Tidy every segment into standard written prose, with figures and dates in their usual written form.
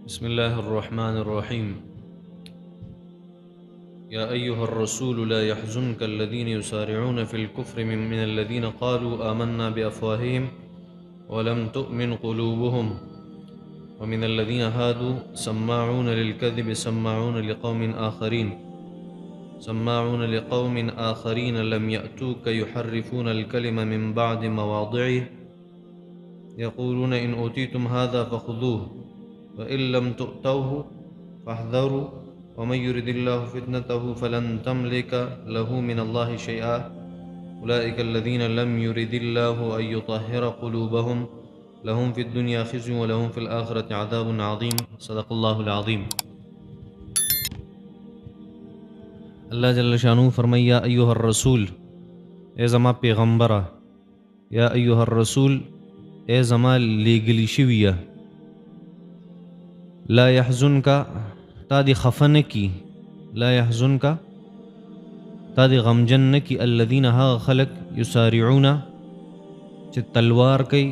بسم الله الرحمن الرحيم. يا أيها الرسول لا يحزنك الذين يسارعون في الكفر من الذين قالوا آمنا بأفواههم ولم تؤمن قلوبهم ومن الذين هادوا سماعون للكذب سماعون لقوم آخرين سماعون لقوم آخرين لم يأتوك يحرفون الكلم من بعد مواضعه يقولون إن أوتيتم هذا فخذوه وإن لم تؤتوه فاحذروا ومن يرد الله فتنته فلن تملك له من الله شيئا أولئك الذين لم يرد الله أن يطهر قلوبهم لهم في الدنيا خزي ولهم في الآخرة عذاب عظيم. صدق الله العظيم. الله جل شانه فرمائی، یا ایها الرسول، ای زما پیغمبره، یا ایها الرسول، ای زما لیږلی شویه، لا يحزنک، تا دې خفه نه کي، لا يحزنک، تا دې غمجن نه کي، الذین، هغه خلک، یسارعون، چې تلوار کوي،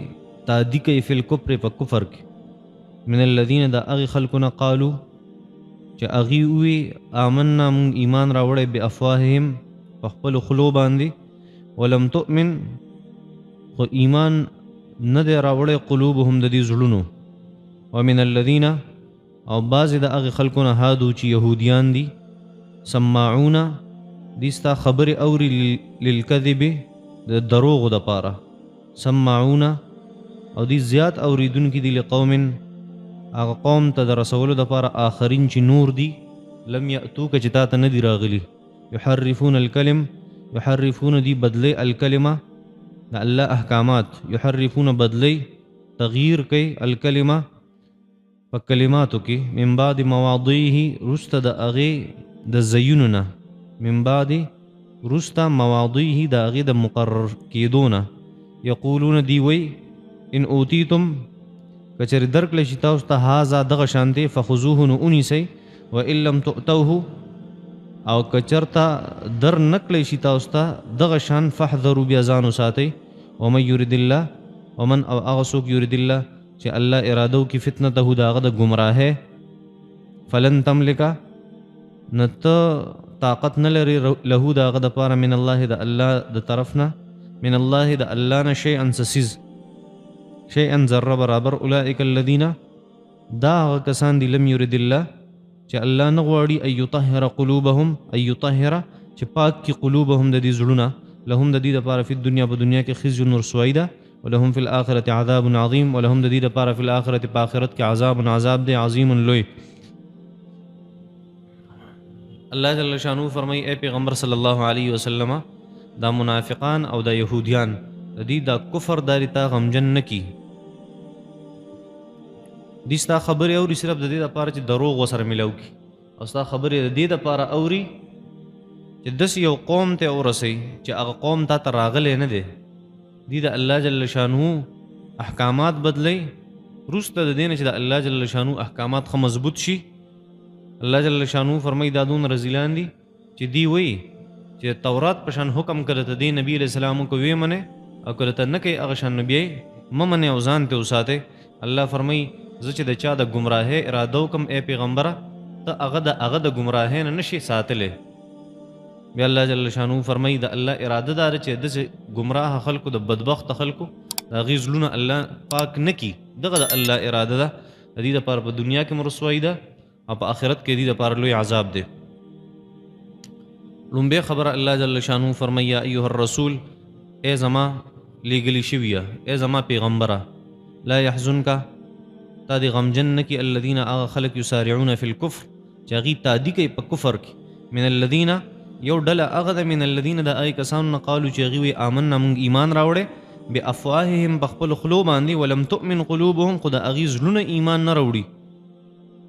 تادي کوي، فی الکفر، په کفر کې، من الذین، د هغې خلکو نه، قالو، چې هغې ووي، آمنا، مونږ ایمان راوړی، بافواههم، په خپلو خولو باندې، ولم تؤمن، خو ایمان نه دی راوړی، قلوبهم، د دې زړونو، ومن الذین، او بعضې د هغې خلکو نه، هادو، چې یهودیان دي، سماعونه، دي ستا خبرې اوري، للکذب، د دروغو دپاره، سماعونه، او دي زیات اوریدونکي دي، لقوم، هغه قوم ته د رسولو دپاره، آخرین، چې نور دي، لم یأتوک، چې تا ته نه دي راغلي، یحرفون الکلم، یحرفون، دي بدلی، الکلمه، د الله احکامات، یحرفون، بدلی، تغییر کوي، الکلمه، په کلماتو کې، من بعد مواضعه، وروسته د هغې د ځایونو نه، من بعد، وروسته، مواضعه، د هغې د مقرر کېدو نه، یقولون، دی وی، ان اوتیتم، که چېرې درکړی شي تاسو ته، هذا، دغه شان دی، فخذوه، نو ونیسئ، وان لم تؤتوه، او که چېرته در نه کړی شي تاسو ته دغه شان، فاحذروا، بیا ځان وساتئ، ومن یرد الله، ومن، او هغه څوک، یرد الله، چې الله اراده وکړي، فتنته، د هغه د ګمراهۍ، فلن تملک، نه ته طاقت نه لرې، له، د هغه دپاره، من الله، د الله د طرف نه، من الله، د الله نه، شیئا، څه څیز، شیئا، ذره برابر. اولئک الذین، دا هغه کسان دي، لم یرد الله، چې الله نه غواړي، ان یطهر قلوبهم، ان یطهر، چې پاک کړي، قلوبهم، د دې زړونه، لهم، د دې دپاره، فی الدنیا، په دنیا کې، خزي، رسوایي ده، ولهم فی الآخرة عذاب عظیم، ولهم، د دې دپاره، فی الآخرة، په آخرت کې، عذاب، عذاب دی، عظیم، لوی. الله جل شانه فرمایي، ای پیغمبر صلی الله علیه وسلم، دا منافقان او دا یهودیان، د دې دا کفر داري تا غمجن نه کی، دي ستا خبرې اوري صرف د دې دپاره چې دروغ ورسره میلاو کړي، او ستا خبرې د دې دپاره اوري چې داسې یو قوم ته ورسوي چې هغه قوم تا ته راغلی نه دی. دي د الله جل شانه احکامات بدلی وروسته د دې نه چې د الله جل شانه احکامات ښه مضبوط شي. الله جل شانه فرمایي، دا دون رزیلان دي چې دی وایي چې تورات په شان حکم کړه ته دی نبی علیه السلام کو وی منې، او کله ته نه کوي هغه شان نبی مه منې او ځان ته وساتې. الله فرمایي، زه چې د چا د ګمراهۍ اراده وکړم، ای پیغمبره، ته هغه د هغه د ګمراهۍ نه نشې ساتلی. بیا الله جل شانه فرمایي، د الله اراده دا ده چې داسې ګمراه خلکو، د بدبخته خلکو، د هغې زړونه الله پاک نه کړي. دغه د الله اراده ده. د دې دپاره په دنیا کې هم رسوایي ده او په آخرت کې د دې دپاره لوی عذاب دی. لومبی خبره، الله جل شانه فرمایي، یا ایها الرسول، ای زما لیږلی شویه، ای زما پیغمبره، لا یحزنک، تا دې غمجن نه کړي، الذین، هغه خلک، یسارعون فی الکفر، چې هغوی تادي کوي په کفر کې، من الذین، یو ډله هغه ده، من الذین، د هغې کسانو نه، قالو، چې هغوی وایي، آمنا، مونږ ایمان راوړی، بافواههم، په خپلو خولو باندې، ولم تؤمن قلوبهم، خو د هغوی زړونه ایمان نه راوړي.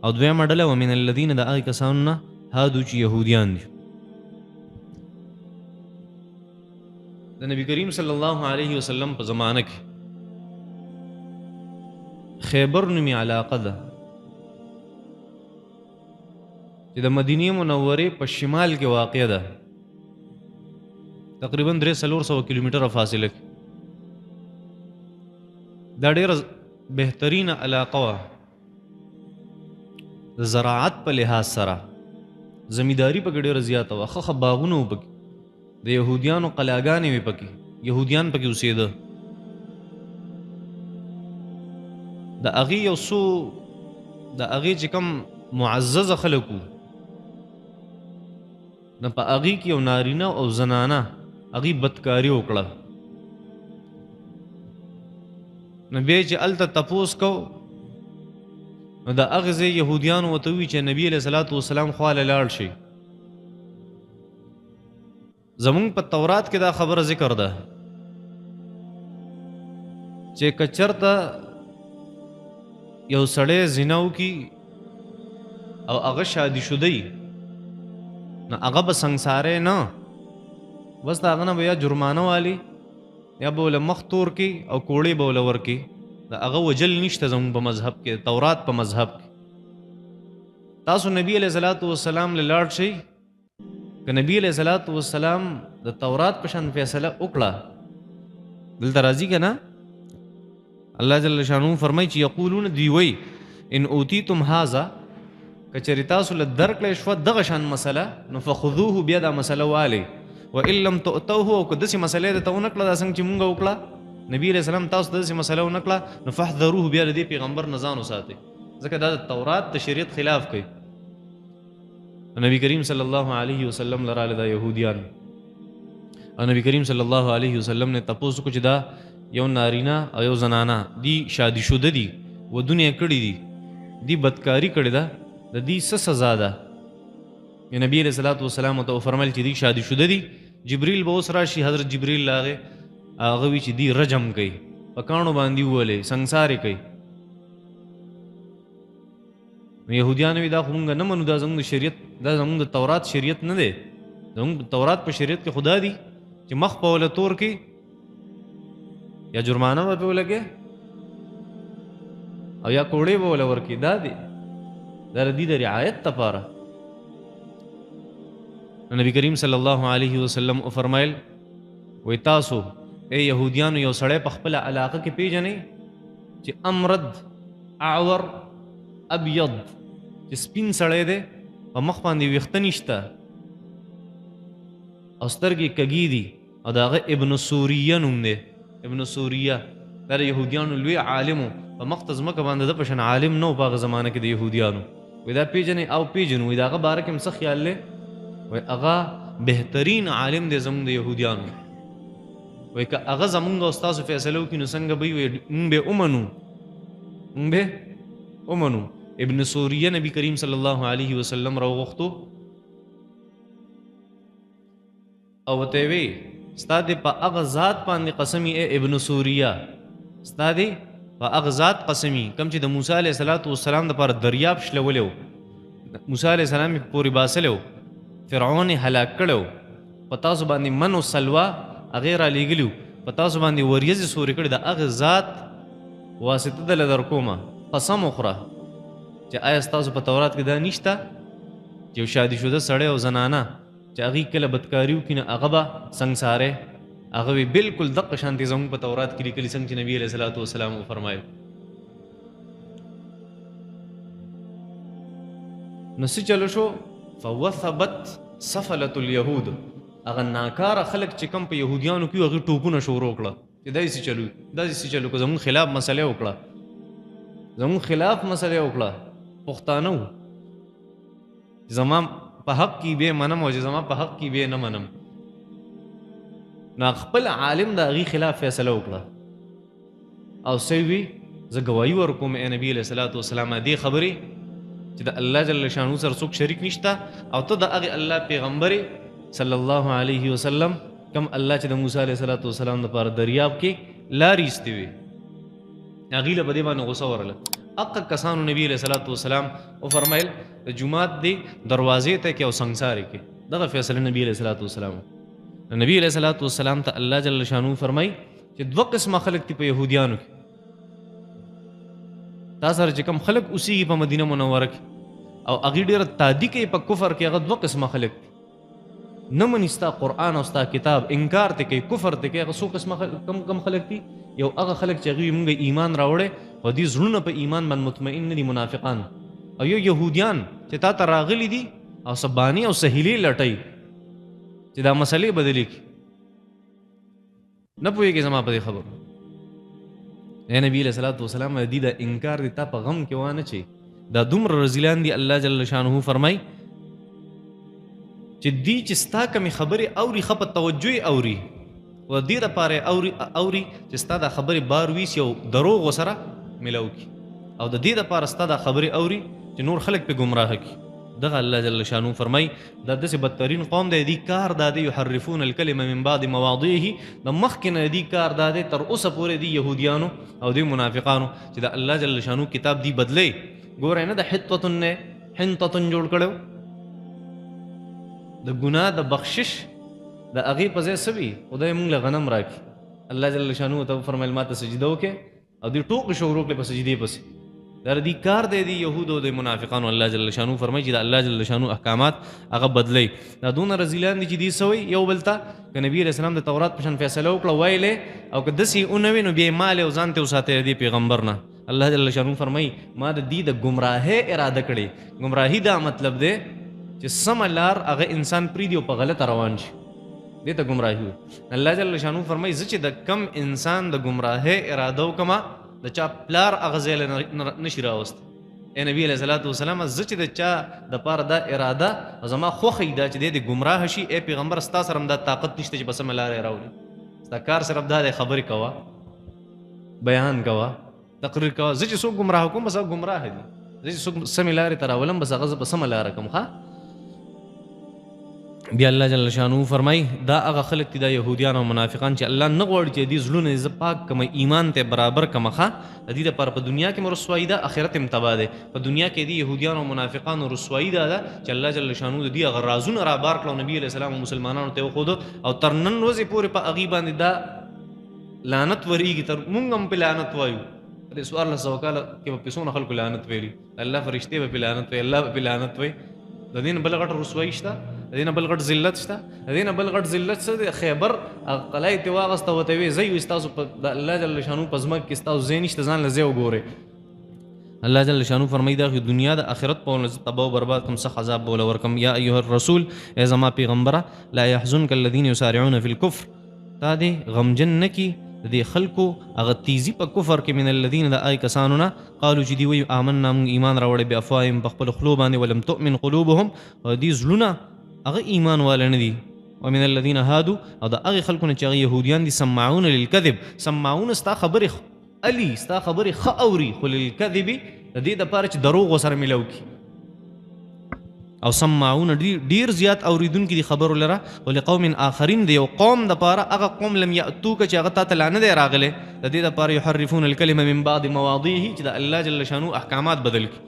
او دویمه ډله، ومن الذین، د هغې کسانو نه، هادو، چې یهودیان دي. د نبی کریم صلی الله علیه وسلم په زمانه کې خیبر نومي علاقه ده چې د مدینې منورې په شمال کې واقع ده، تقریبا 300-400 کیلومتره فاصله کې. دا ډېره بهترینه علاقه وه. د زراعت په لحاظ سره زمینداري پکې ډېره زیاته وه، ښه ښه باغونه وو پکې، د یهودیانو قلاګانې وې پکې، یهودیان پکې اوسېده. د هغې یو څو د هغې چې کوم معززه خلک وو، نو په هغې کې یو نارینه او زنانه هغې بدکاري وکړه. نو بیا چې هلته تپوس کو، نو د هغې ځای یهودیانو ورته وویل چې نبي علیه الصلاة والسلام خواله لاړ شي. زمونږ په تورات کې دا خبره ذکر ده چې که چېرته یو سړی زنا وکړي او هغه شادي شده وي، نو هغه به سنګساری نه، بس د هغه نه به یا جرمانه والي یا به له مخ تور کړي او کوړې به له ورکړي. د هغه وجل نشته زموږ په مذهب کې، تورات په مذهب کې. تاسو نبی علیه الصلاة والسلام له لاړ شئ، که نبی علیه الصلاة والسلام د تورات په شان فیصله وکړه، دلته راځي که نه؟ الله جل شانه فرمایي چې یقولون، دوی وایي ان اوتیتم هذا، که چېرې تاسو له درکړی شوه دغه شان مسله، نو فخذوه، بیا دا مسله والئ، وان لم تؤتوه، او که داسې مسله یې درته ونه کړه دا څنګه چې مونږ وکړه، نبی علیه السلام تاسو ته داسې مسله ونه کړه، نو فاحذروه، بیا د دې پیغمبر نه ځان وساتئ، ځکه دا د تورات د شریعت خلاف کوي. نبی کریم صلی الله علیه وسلم له راغله دا یهودیان، او نبی کریم صلی الله علیه وسلم نه تپوس وکړو چې دا یو نارینه او یو زنانه دی شادي شده دي، ودونه یې کړي دي، دی بدکاري کړې ده، د دې څه سزا ده؟ نبی علیه الصلاة والسلام ورته وفرمیل چې دی شادي شده دي، جبریل به اوس راشي. حضرت جبریل راغی، هغه وی چې دی رجم کوي، په کاڼو باندې وولې، سنګسار یې کوي. نو یهودیانو وی دا خو مونږ نه منو، دا زموږ د شریعت، دا زموږ د تورات شریعت نه دی، زموږ د تورات په شریعت کې خدا دی چې مخ په وله تور کړي یا جرمانه به پرې ولګې او یا کوړې به وله ورکړي. دا دی، دا د دې د رعایت لپاره. نبی کریم صلی الله علیه وسلم وفرمایل وی تاسو ای یهودیانو یو سړی په خپله علاقه کې پیژنئ چې امرد اعور ابیض، چې سپین سړی دی، په مخ باندې ویښته نشته او سترګې کږې دي، او د هغه ابن سوریه نوم دی. ابن سوریه دا د یهودیانو لوی عالم و، په مخ ته ځمکه باندې د په شان عالم نه و په هغه زمانه کې د یهودیانو. وایي دا پېژنئ؟ او پېژنو. وایي د هغه باره کې هم څه خیال دی؟ وایي هغه بهترین عالم دی زموږ د یهودیانو. وایي که هغه زموږ او ستاسو فیصله وکړي نو څنګه به وي؟ وایي موږ به ومنو، موږ به ومنو. ابن سوریه نبی کریم صلی الله علیه وسلم راوغوښتو او ورته یې ویل ستا دې په هغه ذات باندې قسمي ای ابن سوریه، ستا دې په هغه ذات قسمي کوم چې د موسی علیه الصلاة والسلام دپاره دریاب شلولی و، موسی علیه السلام یې پورې باسلی و، فرعون یې هلاک کړی و، په تاسو باندې من او سلوا هغې رالیږلي و، په تاسو باندې وریځې سورې کړې، د هغه ذات واسطه دله در کومه، قسم وخوره چې آیا ستاسو په تورات کې دا نشته چې یو شادي شده سړی او زنانه چې هغې کله بدکاري وکړي نو هغه به سنګساری؟ هغه وی بالکل دقه شانتې زموږ په تورات کې لیکلي څنګه چې نبی علیه الصلاة والسلام وفرمایل. نو څه چلو شو؟ فوثبت سفلة اليهود، هغه ناکاره خلک چې کوم په یهودیانو کې هغې ټوپونه شروع کړه چې دا یې څه چلو، دا یې څه چلو، که زموږ خلاف مسله وکړه، زموږ خلاف مسله وکړه، پښتانه وو زما په حق کې به منم او چې زما په حق کې به نه منم. نو خپل عالم د هغې خلاف فیصله وکړه او څه وي زه ګواهي ورکوم ای نبی علیه الصلاة والسلام دې خبرې چې د الله جل شانه سره څوک شریک نشته او ته د هغې الله پیغمبر صلی الله علیه وسلم کم الله چې د موسی علیه الصلاة والسلام دپاره دریاب کې لارې ایستې وې، هغې له په دې باندې غوسه ورغله. اقا کسانو نبی علیه الصلاة والسلام وفرمایل د جومات دې دروازې ته کې او سنګسارې کې. دغه فیصله نبی علیه الصلاة والسلام. نبی علیه الصلاة والسلام ته الله جل شانه فرمایي چې دوه قسمه خلک دي په یهودیانو کې، تا سره چې کوم خلک اوسېږي په مدینه منوره کې او هغې ډېره تادي کوي په کفر کې، هغه دوه قسمه خلک دي، نه مني ستا قرآن او ستا کتاب، انکار ته کوي، کفر ته کوي. هغه څو قسمه کم خلک دي؟ یو هغه خلک چې هغوی موږ ایمان راوړی خو دوی زړونه په ایمان باندې مطمئن نه دي، منافقان. او یو یهودیان چې تا ته راغلي دي او څه بانې او څه هیلې لټوي چې دا مسلې بدلې کړي. نه پوهېږې زما په دې خبرو. ای نبي علیه الصلاة والسلام، د دې دا انکار دی تا په غم کې وانه چې دا دومره رزیلان دي. الله جل شانه فرمایي چې دی چې ستا کومې خبرې اوري ښه په توجه یې اوري، خو د دې دپاره یې اوري چې ستا دا خبرې بار ویسي او دروغ ورسره میلاو کړي، او د دې دپاره ستا دا خبرې اوري چې نور خلک پې ګمراه کړي. دغه الله جل شانه فرمایي دا داسې بدترین قوم دی، دی کار دا دی یحرفون الکلمه من بعد مواضعه، د مخکې نه دی کار دا دی تر اوسه پورې دی یهودیانو او دی منافقانو چې د الله جل شانه کتاب دی بدلی. ګورئ نه د حطة نه حنطة جوړ کړو، د ګناه د بخشش د هغې په ځای څه وي، خدای موږ له غنم راکړي. الله جل شانه ته وفرمیل ما ته سجده وکړې، او دوی ټوقې شروع کړې په سجدې پسې. دا د دې کار دی دی یهودو او د منافقانو. الله جل شانه فرمایي چې د الله جل شانه احکامات هغه بدلی. دا دونه رزیلان دي چې دوی څه وایي یو بل ته، که نبي علیه السلام د تورات په شان فیصله وکړه ویلې، او که داسې یې ونه وي نو بیا یې مال او ځان ته وساتئ د دې پیغمبر نه. الله جل شانه فرمایي ما د دې د ګمراهۍ اراده کړې. ګمراهي دا مطلب دی چې سمه لار هغه انسان پرېږدي او په غلطه روان شي، دې ته ګمراهي وایي. الله جل شانه فرمایي زه چې د کم انسان د ګمراهۍ اراده وکړم د چا پلار هغه ځای له نشي راوستی. ای نبی علیه الصلاة والسلام، زه چې د چا دپاره دا اراده زما خوښه وي دا چې دی دې ګمراه شي، ای پیغمبر ستا سره هم دا طاقت نشته چې په سمه لاره یې راولي. ستا کار صرف دا دی خبرې کوه، بیان کوه، تقریر کوه. زه چې څوک ګمراه کوم بس هغه ګمراه دي، زه چې څوک سمې لارې ته راولم بس هغه زه په سمه لاره کوم. ښه بیا الله جل شانه فرمایي دا هغه خلک دي دا یهودیان او منافقان چې الله نه غواړي چې دې زړونه زه پاک کړم، ایمان ته برابر کړم. ښه د دې لپاره په دنیا کې هم رسوایي ده، آخرت هم تباه دی. په دنیا کې دي یهودیان او منافقانو رسوایي دا ده چې الله جل شانه د دې هغه رازونه را بار کړل او نبي علیه السلام او مسلمانانو ته یې وښوده، او تر نن ورځې پورې په هغې باندې دا لعنت ورېږي. تر مونږ هم پې لعنت وایو. په دې 1400 کاله کې به پې څونه خلکو لعنت ویلي، الله فرشتې به پې لعنت وایي، الله به پې لعنت وایي. د دې نه بله غټه رسوایي شته، د دې نه بل غټ ذلت شته، د دې نه بل غټ ذلت څه دی؟ خیبر هغه قلا یې ترې واخیسته، ورته ویې ځئ وي ستاسو په د الله جل شانه په ځمکه کې ستاسو ځای نشته، ځان له ځای وګورئ. الله جل شانه فرمایي دا خو دنیا د آخرت په ورځ تباه او برباد کوم، سخت عذاب به ورله ورکړم. یا ایها الرسول، ای زما پیغمبره، لا یحزنک الذین یسارعون فی الکفر، تا دې غمجن نه کړي د دې خلکو هغه تیزی په کفر کې، من الذین د آی کسانو نه، قالو چې دوی وایي آمنا موږ ایمان راوړی بافواههم په خپلو خولو باندې، ولم تؤمن قلوبهم، او دې زړونه هغه ایمان والا نه دي. ومن الذین هادو، او د هغې خلکو نه چې هغه یهودیان دي، سماعون للکذب، سماعون ستا خبرې الي، ستا خبرې ښه اوري، خو للکذب د دې دپاره چې دروغ ورسره میلاو کړي. او سماعون ډیر زیات اوریدونکي دي خبرو لره، ولقوم آخرین، د یو قوم دپاره، هغه قوم لم یأتوک چې هغه تا ته لا نه دی راغلی، د دې دپاره یحرفون الکلمه من بعد مواضعه، چې د الله جل شانه احکامات بدل کړي.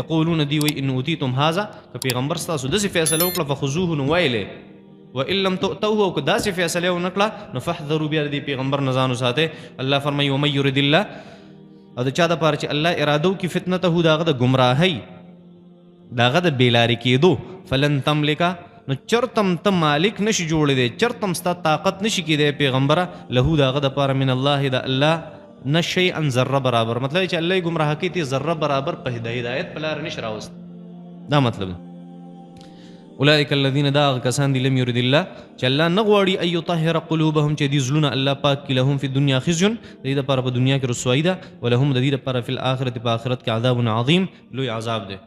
یقولون دی وایي ان اوتیتم هذا، که پیغمبر ستاسو داسې فیصله وکړه فخذوه نو ویلې، وان لم تؤتوه، او که داسې فیصله ونه کړه نو فاحذروا، بیا د دې پیغمبر نه ځان وساتئ. الله فرمایي ومن یرد الله، او د چا دپاره چې الله اراده وکړي فتنته، د هغه د ګمراهۍ، د هغه د بېلارې کېدو، فلن تملکه، نو چرتم ته مالک نشي جوړېدی، چرتم ستا طاقت نشي کېدی پیغمبره، له د هغه دپاره من الله د الله نه شیئا ذره برابر، مطلب چې الله یې ګمراه کوي ته ذره برابر په هدایت په لاره نشي راوستی، دا مطلب دی. اولئک الذین، دا هغه کسان دي، لم یرد الله، چې الله نه غواړي ان یطهر قلوبهم، چې دې زړونه الله پاک کړي، لهم فی الدنیا خزي، د دې دپاره په دنیا کې رسوایي ده، ولهم د دې دپاره فی الآخرة، په آخرت کې عذاب عظیم، لوی عذاب دی.